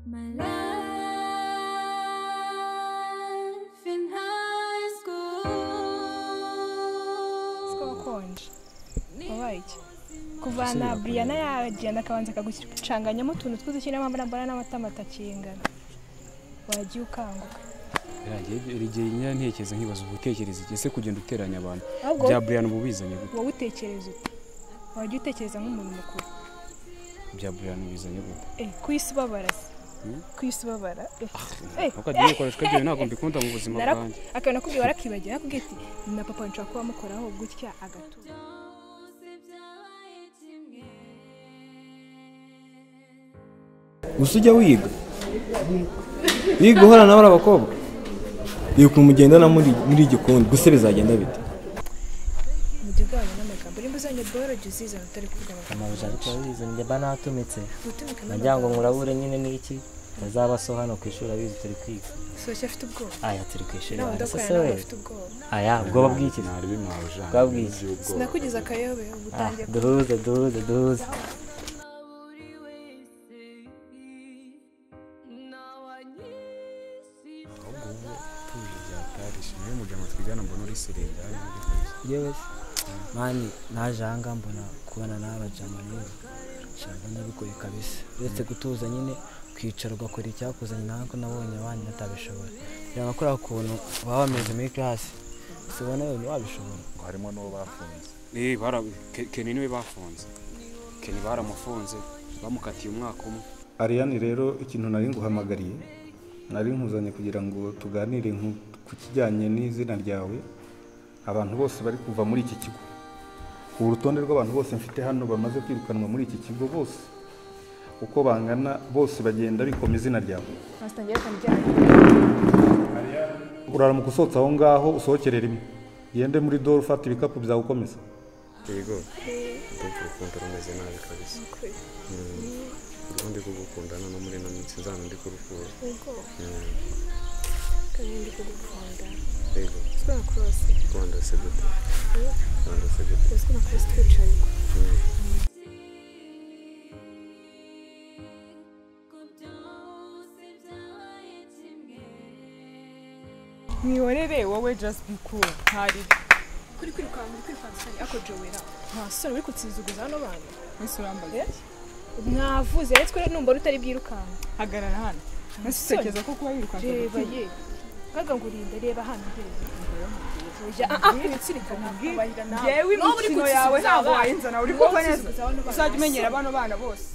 My life in high school. Siko wakonje wabaye iki kuvana Brianna yagenda akabanza akagucanganyamo utuntu tw'udushyiramo amabara n'amatama atakingana wagiye ukanguka. Igihe nyine ntekereza nkibaza ubutekereza iki ese kugenda uteranya abantu Ahubwo bya Brian ubu bizanye gute? Wowe utekereza ute? Wajya utekereza nk'umuntu mukuru. Bya Brian bizanye gute? Ku isi ubabara se. Ku isi ubabara. Ukajya ubikoreshwa ibyo ntabwo mbikunda mu buzima bwanjye. Akantu nakubwiye warakibagira nakubwiye ati na papa nshobora kuba mukoraho gutya agatura. Gusa ujya wiga wiga uhorana n'abari abakobwa yuko mugendana muri igikundi gusa bizagenda bite? Mujye ugabanya n'amagambo nimba uzanye boro jya uzizana utari kuvuga amagambo. Amabuja ariko urabizi njye mba natumitse Gutumika nagira ngo nkurabure nyine n'iki utazaba so hano ku ishuri abizi turi kwiga. Soshya afite ubwoba. Aya turi ku ishuri Nawe ese ndakorana se nawe we afite ubwoba. aya ubwoba bw'iki Ntari bimabuja. Ubwoba bw'iki? Sinakugize akayobe ubu utangiye Duhuze duhuze duhuze. Ahubwo ubu tuje byatarishe niwe mujama twigana mbona uri serenda. Yewe mani naje aha ngaha mbona kubana n'abajama rero mbona bigoye kabisa uretse gutuza nyine ukicara ugakora icyakuzanye ntabwo nabonye abandi batabishobora kugira ngo kuriya kuntu baba bameze muri classe sibona wewe wabishobora. Ngo harimo n'uwo bafunze. Kenny niwe bafunze. Kenny baramufunze bamukatiye umwaka umwe. Ariane rero ikintu nari nguhamagariye nari nkuzanye kugira ngo tuganire ku kijyanye n'izina ryawe. Abantu bose bari kuva muri iki kigo, urutonde rw'abantu bose mfite hano bamaze kwirukanwa muri iki kigo bose uko bangana bose bagenda bikoma izina ryawe. Master ngiye kumujyana. Uraramuka usohotse aho ngaho usohokere rimwe gende muri dore ufata ibikapu byawe ukomeza. Yego ndumva urukundo rumeze nabi kabisa. Ubundi kugukundana no muri ino minsi nzana ndi kurukura. Kandi ndi kugukunda. Yego. Siko na cross. Rwanda se gute? Rwanda se gute? Siko na cross twicaye. Mwihorere wowe just be cool ntari Kuri kwirukanka uri kwirukanka cyane ako Joella nta soni uri kutsinzuguza hano bana. Wese urambaye. Mwavuze rero twe numva rutari bwirukanka. Hagarara hano. Ese utekereza ko kuba yirukanka Reba ye. Kaga ngurinda reba hano ndebe. Oya ibitsirika ntabwo Yewe imikino yawe ntabwo wayinzana uri kumva neza. Uzajya umenyera bano bana bose.